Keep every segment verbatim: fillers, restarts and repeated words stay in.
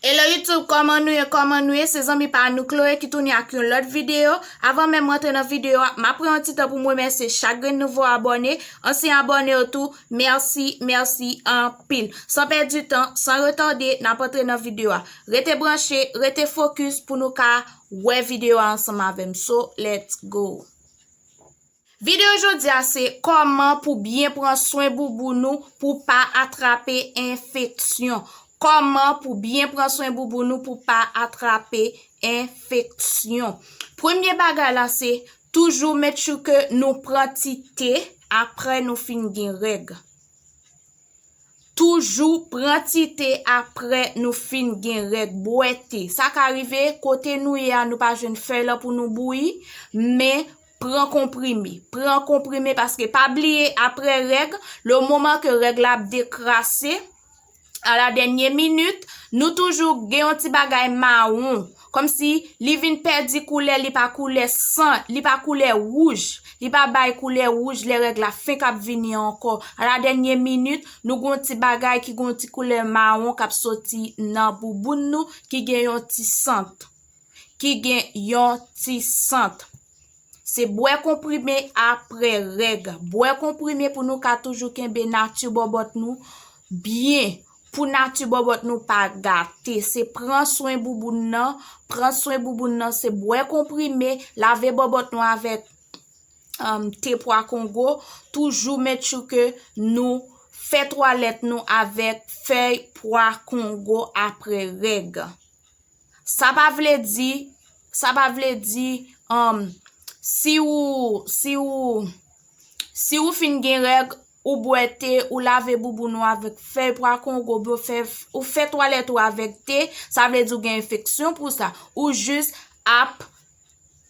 Hello YouTube, kòman nou ye, kòman nou ye? Se zanmi pa nou Chloé ki tounen ak yon lòt videyo. Avan menm m antre nan videyo a, m ap pran yon ti tan pou m remèsye chak grenn nouvo abòne, ansyen abòne yo tou, mèsi, mèsi anpil. San pèdi tan, san retade, n ap antre nan videyo a. Rete branche, rete fokis pou nou ka wè videyo a ansanm avè m. So, let's go! Videyo jodi a se kòman pou byen pran swen bouboun ou pou pa atrape enfeksyon. Kòman pou byen pran swen bouboun ou pou pa atrape enfeksyon. Premye bagay la se toujou make sure ke nou pran ti te apre nou fin gen règ. Toujou pran ti te apre nou fin gen règ. Bwè te. Sa ka rive, kote nou ye a, nou pa jwenn fèy lan pou nou bouyi, men pran konprime. Pran konprime paske pa bliye apre règ, le moman ke règ la ap dekrase, a la dènye minit, nou toujou gen yon ti bagay mawon. Kòmsi li vin pèdi koulè, li pa koulè san, li pa koulè wouj. Li pa bay koulè wouj lè règ la fenk ap vini ankò. A la dènye minit, nou gon ti bagay ki gon ti koulè mawon k ap soti nan bouboun nou, ki gen yon ti sant. Ki gen yon ti sant. Se bwè konprime apre règ. Bwè konprime pou nou ka toujou kenbe nati bòbòt nou byen. Pou nati bòbòt nou pa gate. Se pran swen bouboun nan. Pran swen bouboun nan, se bwè konprime, lave bòbòt nou avèk um, te pwa kongo. Toujou make sure ke nou fè twalèt nou avèk fèy pwa kongo apre règ. Sa pa vle di, sa pa vle di, um, si ou, si ou, si ou fin gen règ, ou bwè te, ou lave bouboun ou avèk fèy pwa kongo, oubyen ou fè, ou fè twalèt ou avèk te, sa vle di ou gen enfeksyon pou sa. Ou jis ap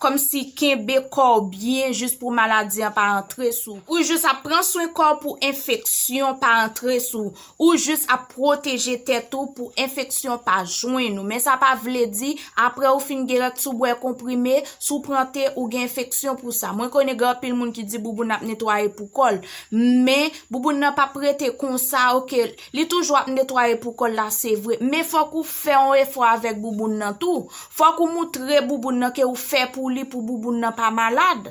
kòmsi kenbe kò w byen jis pou maladi an pa antre sou ou. Ou jis ap pran swen kò w pou enfeksyon pa antre sou ou. Ou jis ap pwoteje tèt ou pou enfeksyon pa jwenn ou. Men sa pa vle di, apre ou fin gen règ, si w bwè konprime, si w pran te, ou gen enfeksyon pou sa. Mwen konnen gen anpil moun ki di bouboun ap netwaye pou kò l. Men, bouboun nan p ap rete konsa, oke, li toujou ap netwaye pou kò l la, se vre. Men fòk ou fè yon efò avèk bouboun nan tou. Fòk ou moutre bouboun nan ke ou fè pou li, pou bouboun nan pa malad.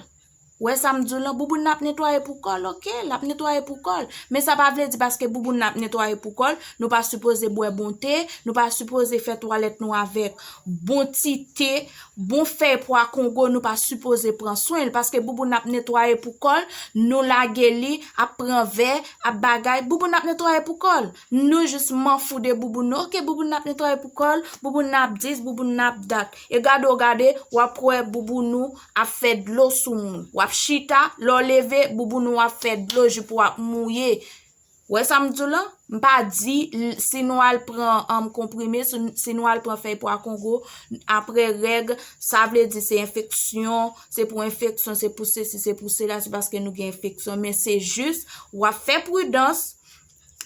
Ou wè sa m di w lan, bouboun nan ap netwaye pou kò l, oke, l ap netwaye pou kò l. Men sa pa vle di paske bouboun nan ap netwaye pou kò l, nou pa sipoze bwè bon te, nou pa sipoze fè twalèt nou avèk bon ti te, bon fèy pwa kongo, nou pa sipoze pran swen l, paske bouboun nan ap netwaye pou kò l, nou lage li, ap pran vè, ap bagay, bouboun nan ap netwaye pou kò l. Nou jis manfou de bouboun nou. Oke, bouboun nan ap netwaye pou kò l, bouboun nan ap dis, bouboun nan ap dat. E gade w gade, w ap wè bouboun ou ap fè dlo sou moun. W ap chita, lè w leve, bouboun ou ap fè dlo, jip ou ap mouye. Wè sa m di w lan? M pa di l-, si nou al pran, um, konprime, si, si nou al pran fèy pwa kongo, apre règ, sa vle di se enfeksyon, se pou enfeksyon, se pou sesi, se pou sela, se paske nou gen enfeksyon. Men se jis, w ap fè pridans,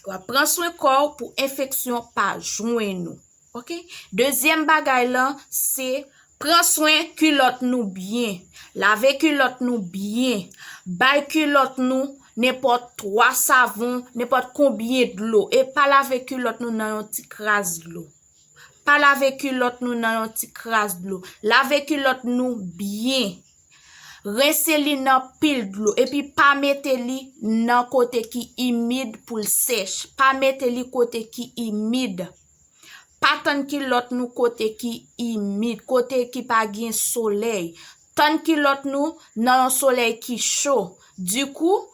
w ap pran swen kò w pou enfeksyon pa jwenn ou. Oke? Dezyèm bagay lan, se pran swen kilòt nou byen. Lave kilòt nou byen. Bay kilòt nou nenpòt twa savon, nenpòt konbyen dlo. E pa lave kilòt nou nan yon ti kras dlo. Pa lave kilòt nou nan yon ti kras dlo. Lave kilòt nou byen. Rense li nan pil dlo. Epi pa mete li nan kote ki imid pou l sèch. Pa mete li kote ki imid. Pa tann kilòt nou kote ki imid, kote ki pa gen solèy. Tann kilòt nou nan yon solèy ki cho. Dikou,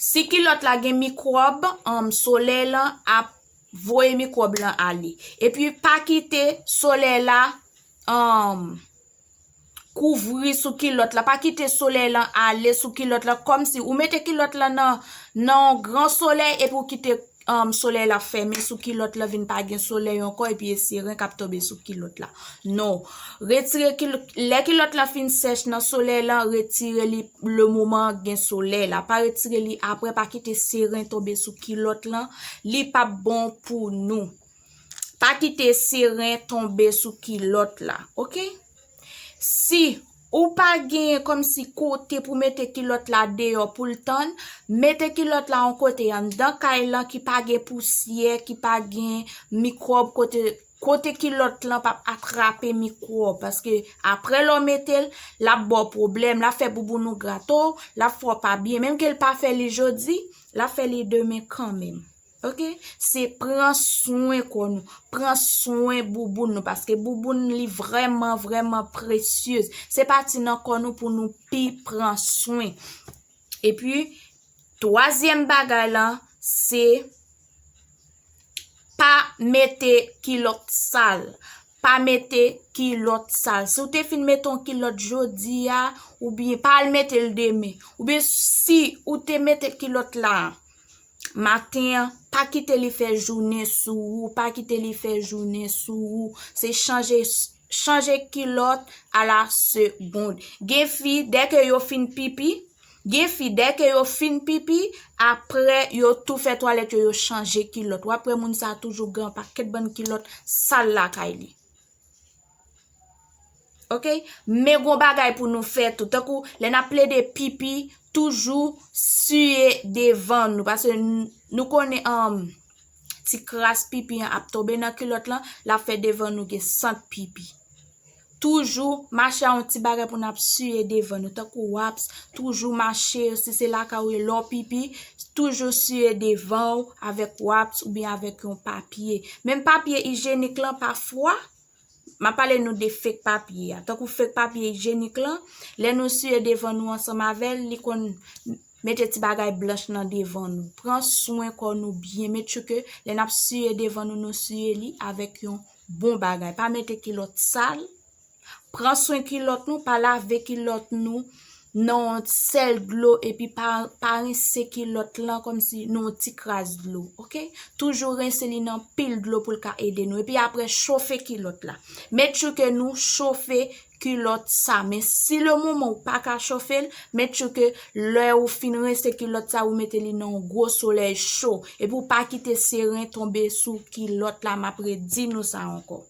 si kilòt la gen mikwòb, um, solèy lan ap voye mikwòb lan ale. Epi pa kite solèy la, um, kouvri sou kilòt la. Pa kite solèy lan ale sou kilòt la. Kòmsi ou mete kilòt la nan, nan yon gran solèy epi ou kite, um, solèy la fèmen sou kilòt la, vin pa gen solèy ankò epi e seren k ap tonbe sou kilòt la. Non. Retire kil-, lè kilòt la fin sèch nan solèy la, retire li le moman gen solèy la. Pa retire li apre, pa kite seren tonbe sou kilòt la. Li p ap bon pou nou. Pa kite seren tonbe sou kilòt la, oke? Si ou pa gen kòmsi kote pou mete kilòt la deyò pou l tann, mete kilòt la yon kote anndan kay lan ki pa gen pousyè, ki pa gen mikwòb, kote kote kilòt lan p ap atrape mikwòb, paske apre lè w mete l, l ap ba w pwoblèm, l ap fè bouboun ou grate w, l ap fè w pa byen. Menm ke l pa fè li jodi, l ap fè li demen kanmenm. Oke? Se pran swen kò nou, pran swen bouboun nou, paske bouboun li vrèman, vrèman presyez. Se pati nan kò nou pou nou pi pran swen. Epi, twazyèm bagay lan, se pa mete kilòt sal. Pa mete kilòt sal. Si w te fin mete yon kilòt jodi a, oubyen pa al mete l demen. Oubyen si ou te mete kilòt la maten an, pa kite li fè jounen sou ou, pa kite li fè jounen sou ou. Se chanje, chanje kilòt a la segond. Gen fi, dèke yo fin pipi, gen fi, dèke yo fin pipi, apre yo tou fè twalèt yo, yo chanje kilòt. W ap wè moun sa a toujou gen yon pakèt bann kilòt sal lakay li. Oke? Men gon bagay pou nou fè tou. Tankou lè n ap plede pipi, toujou siye devan nou. Paske n-, nou konnen, um, ti kras pipi an ap tonbe nan kilòt lan, l ap fè devan nou gen sant pipi. Toujou mache a yon ti bagay pou n ap siye devan nou, tankou waps, toujou mache, si se lakay ou ye, lè w pipi, toujou siye devan w avèk waps oubyen avèk yon papye. Menm papye ijyenik lan, pafwa, m ap pale nou de fake papye a. Tankou fake papye ijyenik lan, lè nou siye devan nou ansanm avè l, li konn mete ti bagay blanch nan devan nou. Pran swen kò nou byen. Make sure ke lè n ap siye devan nou, nou siye li avèk yon bon bagay. Pa mete kilòt sal. Pran swen kilòt nou, pa lave kilòt nou nan yon sèl dlo, epi pa, pa rense kilòt lan kòmsi nan yon ti kras dlo, oke? Toujou rense li nan pil dlo pou l ka ede nou. Epi apre, chofe kilòt la. Make sure ke nou chofe kilòt sa. Men si le moman ou pa ka chofe l, make sure ke lè ou fin rense kilòt sa, ou mete li nan yon gwo solèy cho. Epi ou pa kite seren tonbe sou kilòt la, m ap redi nou sa ankò.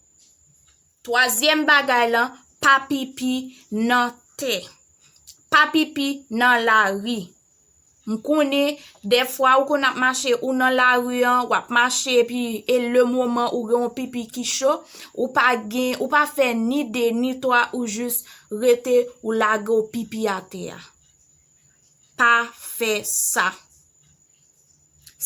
Twazyèm bagay lan, pa pipi nan tè. Pa pipi nan lari. M konnen, dèfwa ou konn ap mache, ou nan lari an, w ap mache, epi e le moman ou gen yon pipi ki cho, ou pa gen, ou pa fè ni de, ni twa, ou jis rete, ou lage w pipi atè a. Pa fè sa.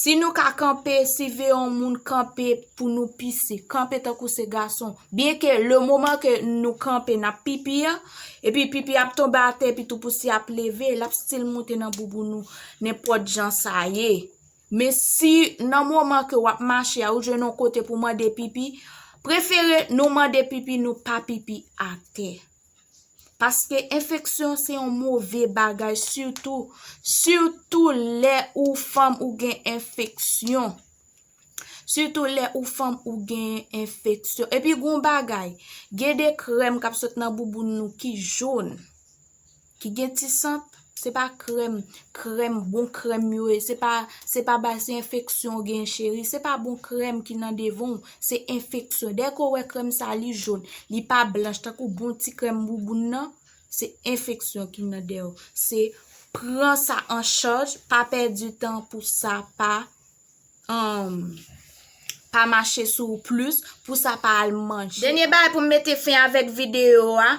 Si nou ka kanpe, siveye yon moun kanpe pou nou pise, kanpe tankou se gason. Byenke le moman ke nou kanpe, n ap pipi an, epi pipi ap tonbe atè, epi tou pousi ap leve, l ap still moute nan bouboun ou, nenpòt jan sa ye. Men si nan moman ke w ap mache a, ou jwenn yon kote pou mande pipi, prefere nou mande pipi, nou pa pipi atè. Paske enfeksyon se yon move bagay, sitou, sitou lè ou fanm ou gen enfeksyon. Sitou lè ou fanm ou gen enfeksyon. Epi gon bagay, gen de krèm k ap sot nan bouboun nou ki jòn, ki gen ti sant. Se pa krèm, krèm, bon krèm yo ye. Se pa, se pa bagay, se enfeksyon w gen, cheri. Se pa bon krèm ki nan devan w, se enfeksyon. Dèke w wè krèm sa, li jòn, li pa blanch, tankou bon ti krèm bouboun nan, se enfeksyon ki nan dèyè w. Se pran sa an chaj, pa pèdi tan pou sa pa, um, pa mache sou ou plis, pou sa pa al manje. Dènye bagay pou m mete fen avèk videyo a,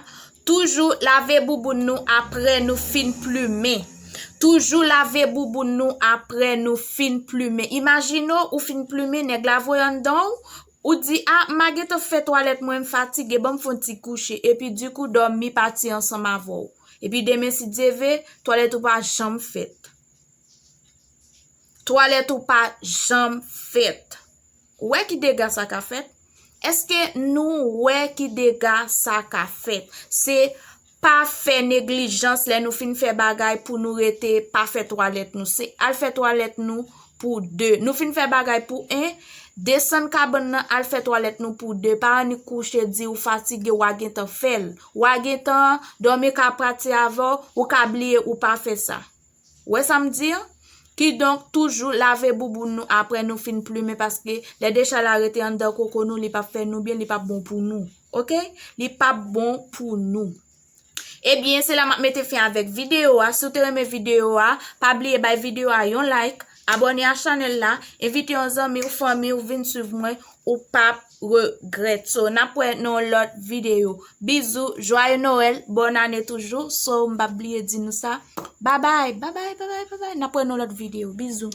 toujou lave bouboun nou apre nou fin plimen. Toujou lave bouboun nou apre nou fin plimen. Imajine w, ou fin plimen, nèg la voye anndan w, ou di, "A, m a gentan fè twalèt mwen, m fatige, ban m fè yon ti kouche." Epi dikou dòmi pati ansanm avè w. Epi demen si Dye ve, twalèt ou pa janm fèt. Twalèt ou pa janm fèt. Ou wè ki dega sa ka fèt? Èske nou wè ki dega sa ka fèt? Se pa fè neglijans lè nou fin fè bagay pou nou rete pa fè twalèt nou. Se al fè twalèt nou pou de. Nou fin fè bagay pou en, desann kabann nan, al fè twalèt nou pou de. Pa annik kouche di ou fatige, w a gentan fè l. W a gentan dòmi ka pati avè w, ou ka bliye ou pa fè sa. Wè sa m di an? Kidonk, toujou lave bouboun nou apre nou fin plimen, paske lè decha la rete anndan koko nou, li p ap fè nou byen, li p ap bon pou nou. Oke? Li p ap bon pou nou. Ebyen, se la m ap mete fen avèk videyo a. Si w te renmen videyo a, pa bliye bay videyo a yon like, abòne a chanèl la, envite yon zanmi w, fanmi w vin swiv mwen, ou p ap regrèt. So, n ap wè nan yon lòt videyo. Bizou, joyeux Noël, bòn ane toujou. So, m p ap bliye di nou sa. Babay, babay, babay, babay. N ap wè nan yon lòt videyo. Bizou.